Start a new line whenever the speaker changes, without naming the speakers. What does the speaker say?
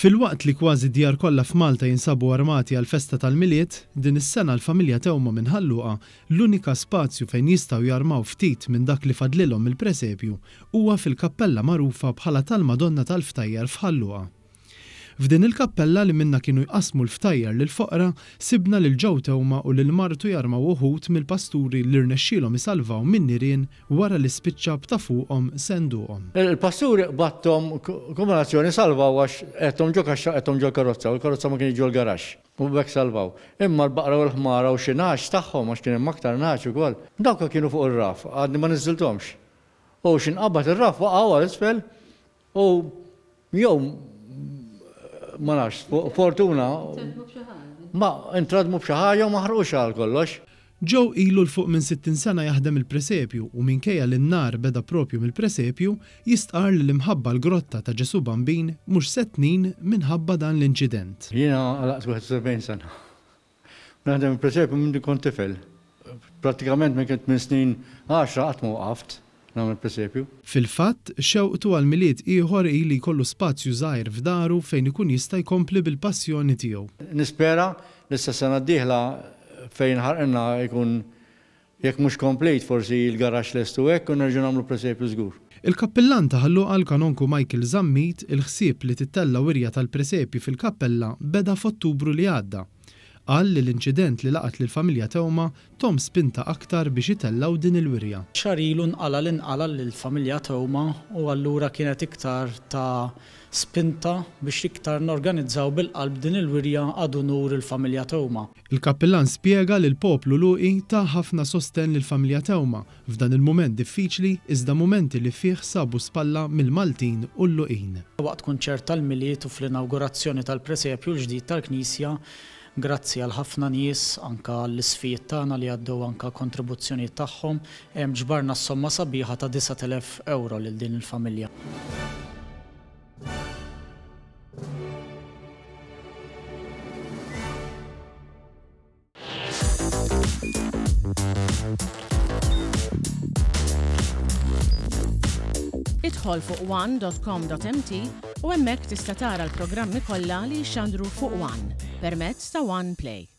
Filwaqt li kważi d-djar kollha f'Malta jinsabu armati għall-festa tal-Milied, din is-sena l-familja Theuma minn Ħal Luqa l-unika spazju fejn jistgħu jarmaw ftit minn dak li fadlilhom mill-presepju huwa fil-kappella magħrufa bħala tal-Madonna tal-Ftajjar f'Ħal Luqa. F'din il-kappella li minnha kienu jqassmu l-ftajjar lill-foqra, sibna lil Joe Theuma u lil martu jarmaw uħud mill-pasturi li rnexxielhom isalvaw min-nirien wara li spiċċa b'ta' fuqhom senduqhom.
Il-pasturi qbadthom kombinazzjoni salvaw għax qegħedthom ġo kaxxa u qegħedthom ġol-karozza u l-karozza ma kinitx ġol-garaxx u b'hekk salvaw. Imma l-baqra u l-ħmara u xi nagħaġ tagħhom għax kien hemm aktar nagħaġ ukoll, dawk kienu fuq ir-raf, għadni ma niżżilthomx. U x'inqabad ir-raf waqgħu għal isfel U jew ma nafx, fortuna ma intradmu b'xi ħaġa u ma ħarqux għal kollox.
Joe ilu 'l fuq minn 60 sena jaħdem il-presepju u minkejja li n-nar beda propju mill-presepju, jistqarr li l-imħabba għall-grotta ta' Ġesù Bambin mhux se tnin minħabba dan l-inċident.
Jiena għalaqt 71 sena. Naħdem il-presepju minn kont tifel. Prattikament minn kien tmien snin għaxra qatt ma waqaft nagħmel presepju.
Fil-fatt, xewqtu għal Milied ieħor hi li jkollu spazju żgħir f'daru fejn ikun jista' jkompli bil-passjoni tiegħu.
Nispera li s-sena d-dieħla fejn ħarqna jkun Jekk mhux komplet, forsi l-garaxx lest u hekk u nerġgħu nagħmlu presepju żgur.
Il-Kappillan ta' Ħal Luqa l-Kanonku Michael Zammit, il-ħsieb li tittella' wirja tal-presepju fil-kappella beda f'Ottubru li għadda. Qal li l-inċident li laqat lill-familja Theuma thom spinta aktar biex itellgħu din il-wirja.
Xahar ilu nqala' li nqala' lill-familja Theuma u allura kienet iktar ta' spinta biex iktar norganizzaw bil-qalb din il-wirja ad unur il-familja Theuma.
Il-kappillan spjega li l-poplu Luqi ta ħafna sostenn lill-familja Theuma f'dan il-mument diffiċli iżda mumenti li fih sabu spalla mill-Maltin u l-Luqin.
Waqt kunċert tal-Milied u fl-inawgurazzjoni tal-presepju l-ġdid tal-knisja, grazzi għal ħafna nies, anke għall-isfijiet tagħna li għaddew anke kontribuzzjonijiet tagħhom, ġbarna s-somma sabiħa ta' 9,000 ewro lil din il-familja.
Idħol fuq one.com.mt u hemmhekk tista' tara l-programmi kollha li jixxandru fuq One permezz ta' One Play.